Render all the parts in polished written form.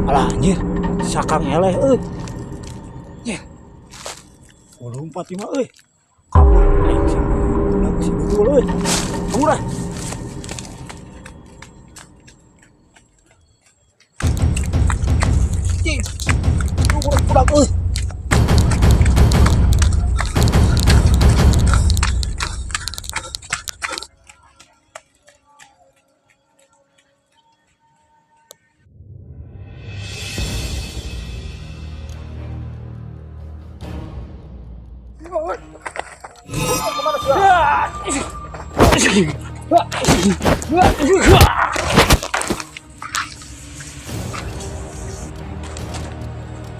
Alah anjir, sakang eleh euy. Ye. Lompat ieu mah euy. Kabur aing si budak si dugul euy. Kabur ah. Anjing. Dugul budak euy.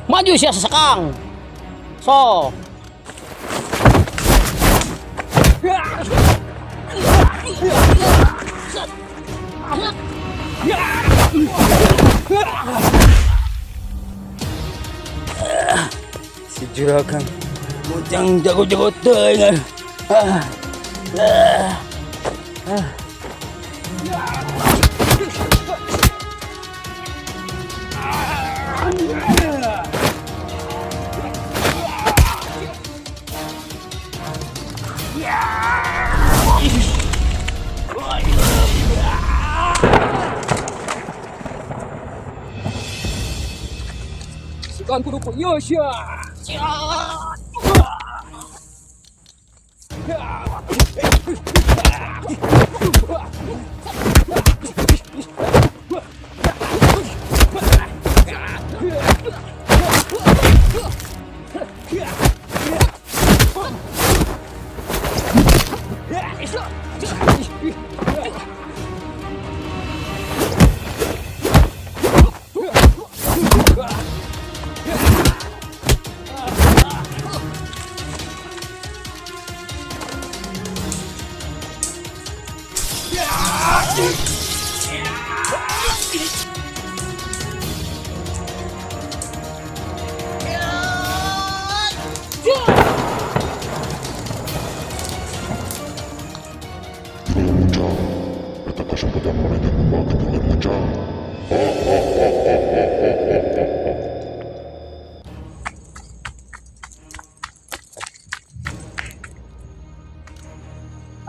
Maju sia sesakang. So. Si juragan bujang jago-jago teuing. Ah. Ah. Ah. Sikan kudu ku ieu sia. Juragan Muncang. Eta kasempatan maneh jeung ngembangkeun Juragan Muncang.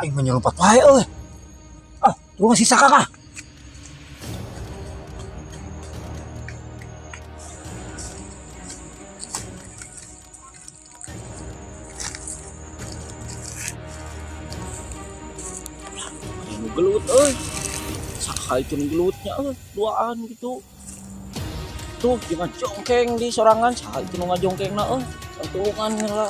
Aing mah nyelompat wae euy. Ah, turun si sakang ah. Nu gelut euy. Saha itu nu gelutnya euy, duaan gitu. Tuh jeung ngajongkeng di sorangan, saha itu nu ngajongkengna euy. Tulungan heula.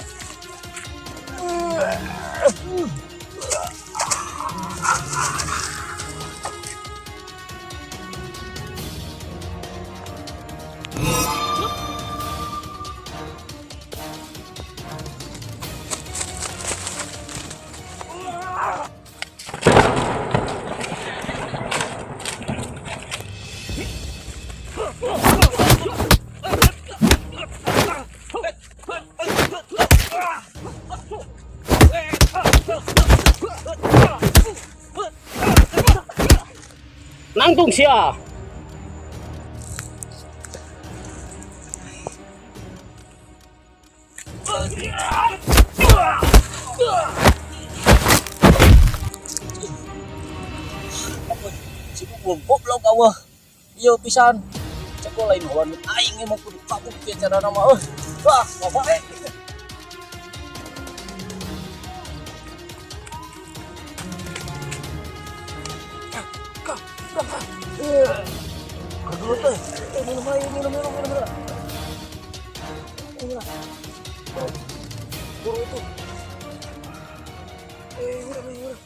Nangtung sia. Si belum goblok awah. Ieu pisan. Cek lain lawan aing emang kudu kabur kieu carana mah euy. Wah, bae. Gelut euy. Eh, minum aja, minum, minum, minum, minum. Minum. Buru itu. Eh, udah, udah, udah.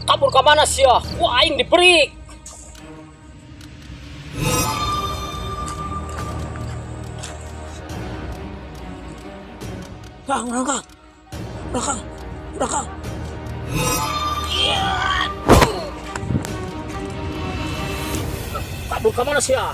Kabur ka mana sia? Ku aing diperik. Kang, udah, Kang. Udah, Kang. Udah, Kang. Kabur ka mana sia?